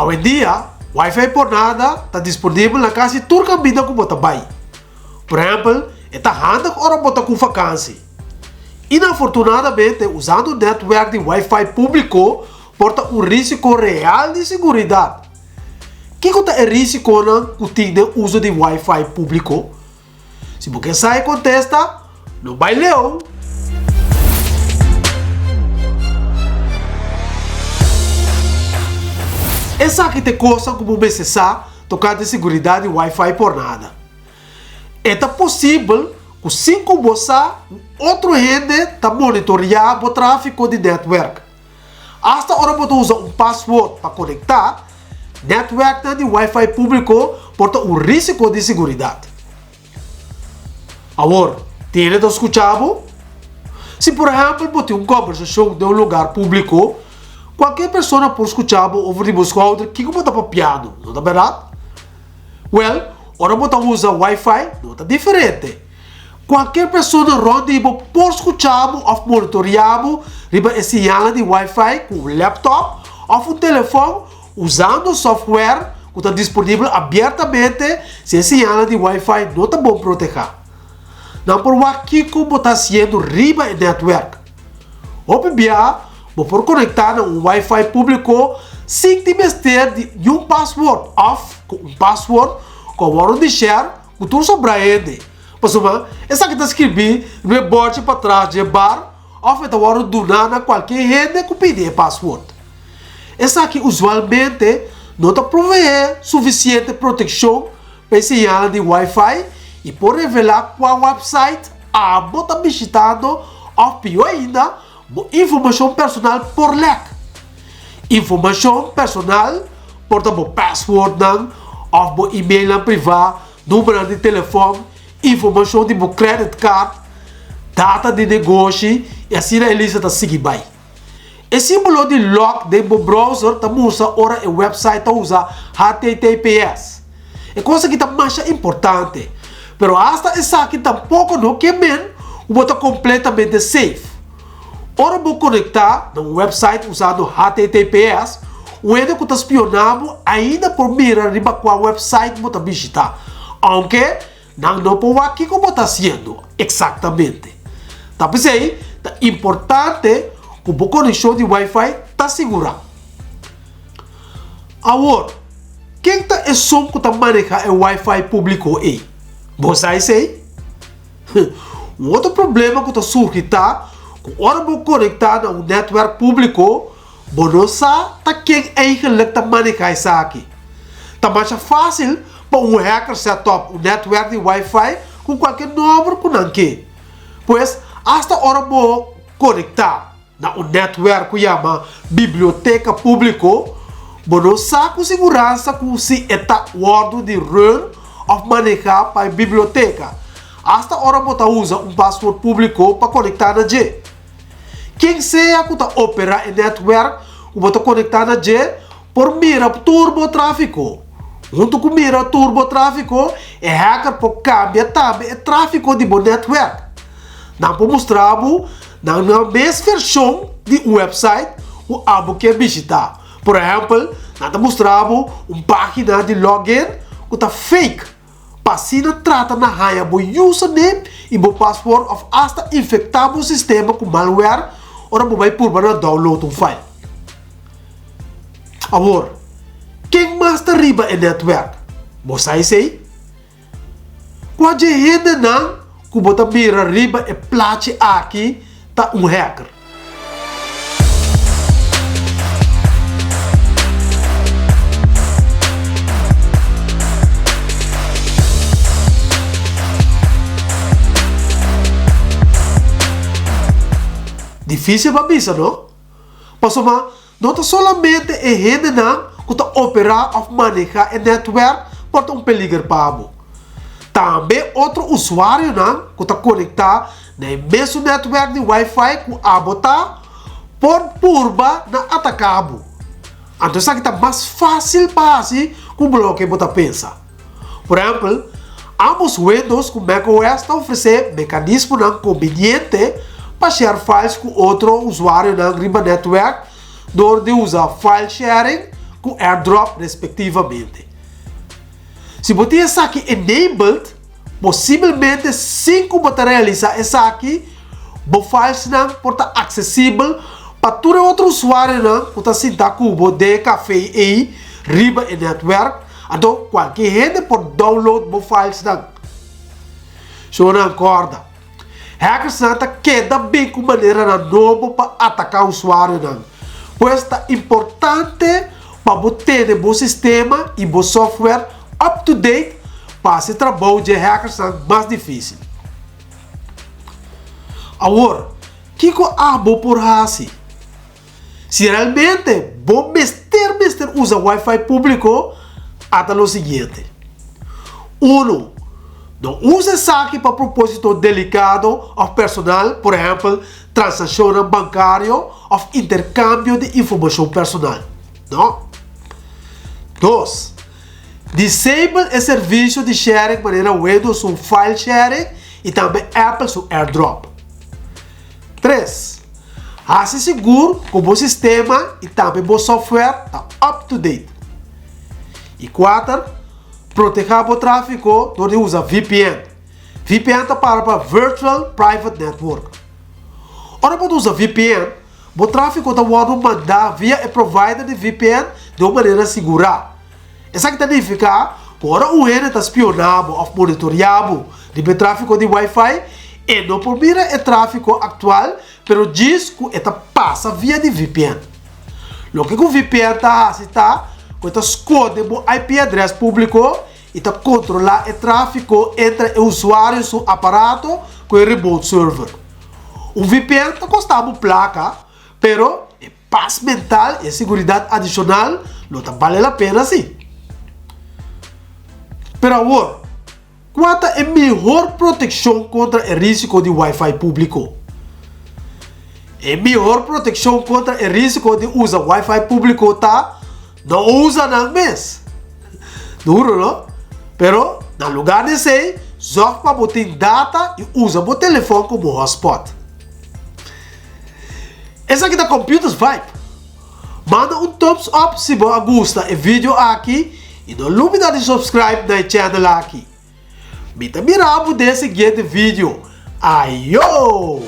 Awendia, Wi-Fi pornada ta disponibel na kasi tur kaminda ku bo ta bai. Por ehèmpel, e ta handig ora bo ta ku vakansi. Inafortunadamente, usando nètwèrk di Wi-Fi públiko por ta un rísiko real di siguridat. Kiko ta e rísikonan ku tin den uso di Wi-Fi públiko? Si bo ke sa e kontesta, no bai leu! Esaki ta e kosnan ku bo mester sa tokante siguridat di Wi-Fi pornada. E ta posibel ku sin ku bo sa, un otro hende ta monitoreá bo tráfiko di nètwèrk. Asta ora bo ta usa un paswoord pa konektá, nètwèrknan di Wi-Fi públiko por ta un rísiko di siguridat. Awor, tin hende ta skucha bo? Si por ehèmpel bo tin un kòmbersashon den un lugar públiko, kualke persona por skucha bo over di bo skouder kiko bo ta papiando, no ta bèrdat? Wèl, ora bo ta usa Wi-Fi no ta diferente. Kualker persona rònt di bo por skucha bo òf monitoreá bo riba e siñalnan di Wi-Fi ku un lèptòp òf un telefòn usando software ku ta disponibel abiertamente si e siñalnan di Wi-Fi no ta bon protehá. Nan por wak kiko bo ta hasiendo riba e nètwèrk. Hopi biaha bo por konektá na un Wi-Fi públiko sin tin mester di niun pasword òf ku un pasword ku a wòrdu di share Ku tur sobra hende. Pasobra esaki ta skirbí riba e bòrchi patras dje bar òf e ta wòrdu duná na kualke hende ku pidi e pasword. Esaki usualmente no ta proveé sufisiente protekshon pa e señalnan di Wi-Fi i por revelá kua wèpsait abo ta bishitando òf pió ainda, bo informashon personal por lèk. Informashon personal por ta bo passwordnan òf bo emailnan privá, numbernan di telefòn, informashon di bo credit card, data di negoshi i asina e lista ta sigui bai. E símbolo di log den bo browser ta mustra ora e wèpsait ta usa HTTPS. E kos aki ta masha importante, pero asta esaki tampoko no ke men ku bo ta kompletamente safe. Ora bo konektá na un wèpsait usando HTTPS, un hende ku ta spioná bo ainda por mira riba kua wèpsait bo ta bishitá, ounke nan no por wak kiko bo ta hasiendo eksaktamente. Ta p'esei ta importante ku bo konekshon di Wi-Fi ta sigurá. Awor, ken ta esun ku ta manehá e Wi-Fi públiko ei? Bo sa esei? Un otro problema ku ta surgi ta ku ora bo konektá na un nètwèrk públiko, bo no sa ta ken eigenlik ta manehá esaki. Ta masha fásil pa un hacker set up un nètwèrk di Wi-Fi ku kualke nòmber ku nan ke. Pues, asta ora bo konektá Na un nètwèrk ku yama Biblioteka Públiko, bo no sa ku siguransa ku si e ta wòrdu di run òf manehá pa e biblioteka, asta ora bo ta usa un pasword públiko pa konektá na dje. Ken sea ku ta operá e nètwèrk ku bo ta konektá na dje por mira tur bo tráfiko. Huntu ku mira tur bo tráfiko, e hacker por kambia tambe e tráfiko di bo nètwèrk. Nan por mustra bo nan nan mes vershon di un wèpsait ku abo ke bishitá. Por ehèmpel, nan ta mustra bo un página di login ku ta fake pa asina trata na haña bo username i bo pasword òf asta infektá bo sistema ku malware ora bo bai purba na download un file. Awor, ken mas ta riba e nètwèrk? Bo sa esei? Kua dje hendenan ku bo ta mira riba e plachi aki ta un hacker? Difísil pa bisa, no? Pasobra No ta solamente e hendenan ku ta operá òf manehá e nètwèrk por ta un peliger pa bo. Tambe otro usuarionan ku ta konektá na e mesun nètwèrk di Wi-Fi ku abo ta, por purba na ataká bo. Anto esaki ta mas fásil pa hasi ku loke bo ta pensa. Por ehèmpel, ámbos Windows ku macOS ta ofresé mekanismonan kombiniente pa share files ku otro usuarionan riba nètwèrk dor di usa file sharing ku AirDrop respektivamente. Si bo tin esaki enabled, posibelmente sin ku bo ta realisá esaki, bo filesnan por ta aksesibel pa tur e otro usuarionan ku ta sinta ku bo den e kafé ei riba e nètwèrk, anto kualke hende por download bo filesnan. Shownan kòrda, hackersnan ta keda bin ku maneranan nobo pa ataká usuarionan. Pues ta importante pa bo tene bo sistema i bo software up to date pa hasi trabou dje hackersnan mas difísil. Awor, kiko abo por hasi? Si realmente bo mester mester usa Wi-Fi públiko, ata lo siguiente. Unu, No usa esaki pa propósito delikado òf personal, por ehèmpel, transakshonnan bankario òf interkambio di informashon personal. No. Dos, Disable e servisio di sharing manera Windows su File Sharing i tambe Apple su AirDrop. Tres, Hasi sigur ku bo sistema i tambe bo software ta up to date. I kuater, Protehá bo tráfiko dor di usa VPN. VPN ta para pa Virtual Private Network. Ora bo ta usa VPN, bo tráfiko ta wòrdu mandá via e provider di VPN di un manera sigurá. Esaki ta nifiká ku ora un hende ta spioná bo òf monitoriá bo riba e tráfiko di Wi-Fi, e no por mira e tráfiko aktual pero djis ku e ta pasa via di VPN. Loke ku VPN ta hasi ta ku e ta skonde bo IP adrès públiko i ta kontrolá e tráfiko entre e usuario su aparato ku e remote server. Un VPN ta kosta bo plaka, pero e Pas mental i e siguridat adishonal lo ta bale la pena si. Pero awor, kua ta e mihor protekshon kontra e risiko di Wi-Fi públiko? E mihor protekshon kontra e risiko di usa Wi-Fi públiko ta no usa nan mes. Duro, no? Pero, na lugar di esei, zòrg pa bo tin data i usa bo telefòn komo hotspot. Esaki ta Computers Vibe. Manda un thumbs up si bo a gusta e video aki y no lubida di subscribe na e channel aki. Mi ta mira bo den e siguiente video. Ayo!